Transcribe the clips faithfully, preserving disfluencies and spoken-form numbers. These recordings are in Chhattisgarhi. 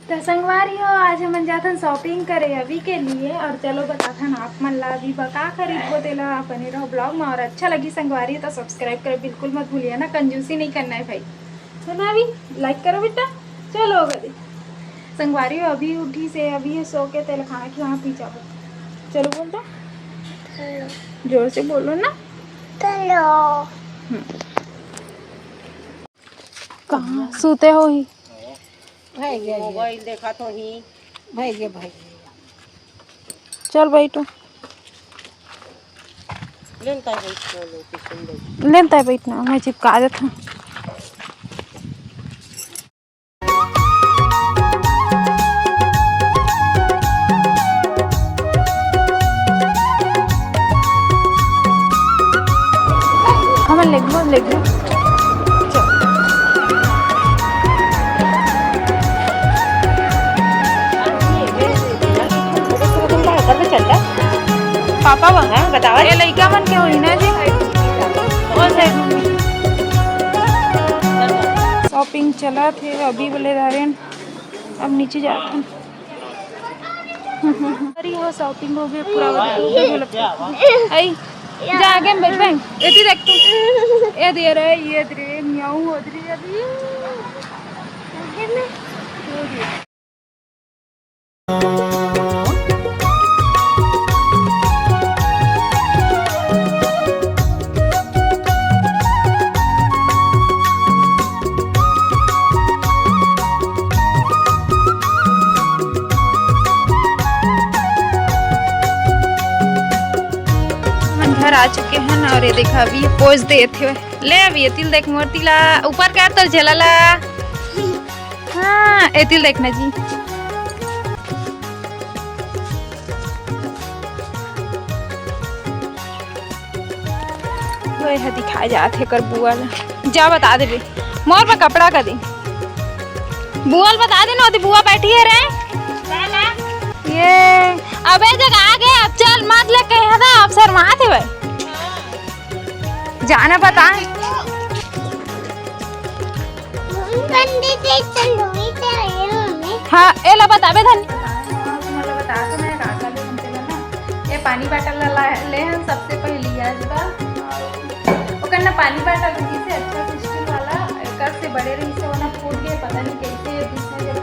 तो संगवारी हो, आज हमन जाथन shopping करे अभी के लिए, और चलो बताथन आप मन ला अभी ब-, का खरीदबो तेला, बने रहो vlog में। और अच्छा लगी संगवारी हो तो subscribe करे बिल्कुल मत भूलिए ना, कंजूसी नहीं करना है भाई, है ना? अभी like करो बेटा, चलो करी। संगवारी हो अभी उठी से, अभी ये सो के तेल खाना खिलाना पी जाओ। चलो बोल दो, जोर से बोलो ना। चलो। हम्म। कहाँ सूते हो ही? भाई ये, मोबाइल देखा तो ही। भाई ये, भाई ये। चल बैठो। लेन ताई बैठ, चलो, किचन बैठ। लेन ताई बैठना, मैं चिपका देता हूँ। हमन लेगबो, लेगबो। पापा बा? हाँ, बतावा। ये लइका मन के होही ना जी? ओ सर। Shopping चलत हे, अभी बोले दारेन, अब नीचे जात हन। अरे हो, shopping हो गई पूरा, आई, जा आगे में बैठ बहन, एती देख तू, ए दे रे, ये दे रे, म्याऊ हो दे रे, अभी। हमन घर आ चुके हन और ये देखा अभी pose देत हे। ले अभी ये तिल देख मोर तिला, ऊपर कर तोर झलला। हाँ, ये तिल देखना जी। ओए ह दिखाए जात हे कर बुआ ला। जा बता देबे। मोर बर कपड़ा का दे। बुआ ल बता दे ना, ओती बुआ बैठी हे रे। ये, अबे जग आ गए, अब चल मत ले कहे था, अब शर्मात हे भाई। जाना बता। गंदी चीज तो लुई ते रहे मम्मी। हाँ, एला बताबे धन। मतलब बता तो मैं का का ले हम चला ना। ये पानी bottle ला, ला, ले हम सबसे पहली आज बा। ओकर ना पानी bottle रही से अच्छा crystal वाला, एकर से बड़े रही से वो ना फूट गए, पता नहीं कैसे ये दूसरे जगह।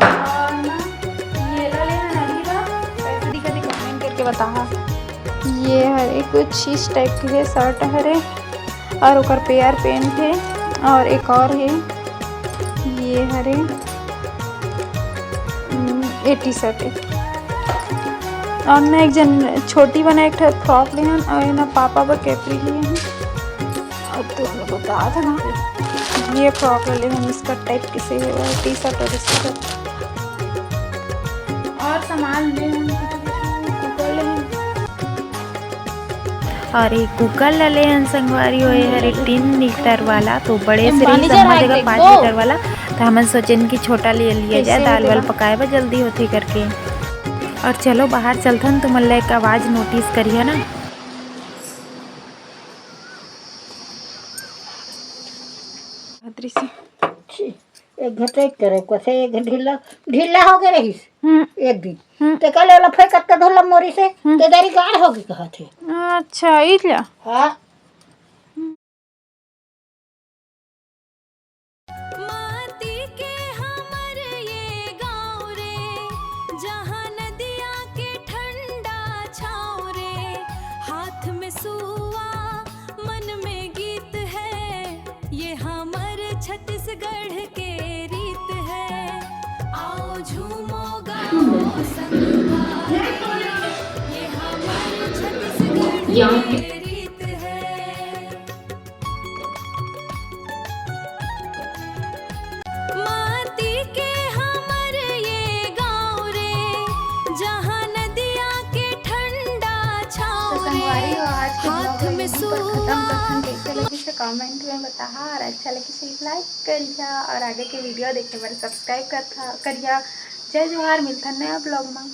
और ना ये ला ले हम अभी बा, कैसे दिखा दे comment करके बताहा। ये हरे कुछ इस type के हे, shirt हरे और ओकर pair pant हे और एक और हे, ये हरे, हम्म, ये T-shirt हे। और ना एक जन छोटी बना एक ठो frock ले हन और ना पापा बर capri ले हन। अब तो हम बता था ना, ये frock ले हन, इसका type किसे हे, T-shirt और इसका और सामान ले हन, कुकर ले हन। और एक कुकर ला ले हन संगवारी हो, ये हरे तीन लीटर वाला, तो बड़े से रही समझ गा पाँच लीटर वाला, तो हमन सोचेन कि छोटा ले लिया जाए, दाल वाल पकाए बर जल्दी होथे करके। और चलो बाहर चलथन, तुमन ला एक आवाज notice करिया ना। अदृश्य। छी, एक घंटे करे, कसे एक घंटे ढीला, ढीला हो गए रहीस। हम्म। एक दिन। हम्म। ते कल वाला फेंक कत्ता धोला मोरी से, हम्म। ते दारी गाढ़ हो गई कहा थे। अच्छा, इतला। हाँ। माटी के हमर ये गाँव रे, जहाँ नदिया के ठंडा छाँव रे, हाथ में सुआ, मन में गीत है, ये हमर छत्तीसगढ़ के रीत है। आओ झूमो गाओ संगवारी, ये हमर छत्तीसगढ़ के रीत है। माटी के हमर ये गाँव रे, जहाँ नदिया के ठंडा छाँव रे, संगवारी हो, आज के vlog ला यहीं पर खत्म करथन। कैसे लगिस हे comment में बताहा, और अच्छा लगिस हे like करिहा, और आगे के video देखे बर subscribe करथा, करिहा। जय जोहार, मिलथन नया vlog में।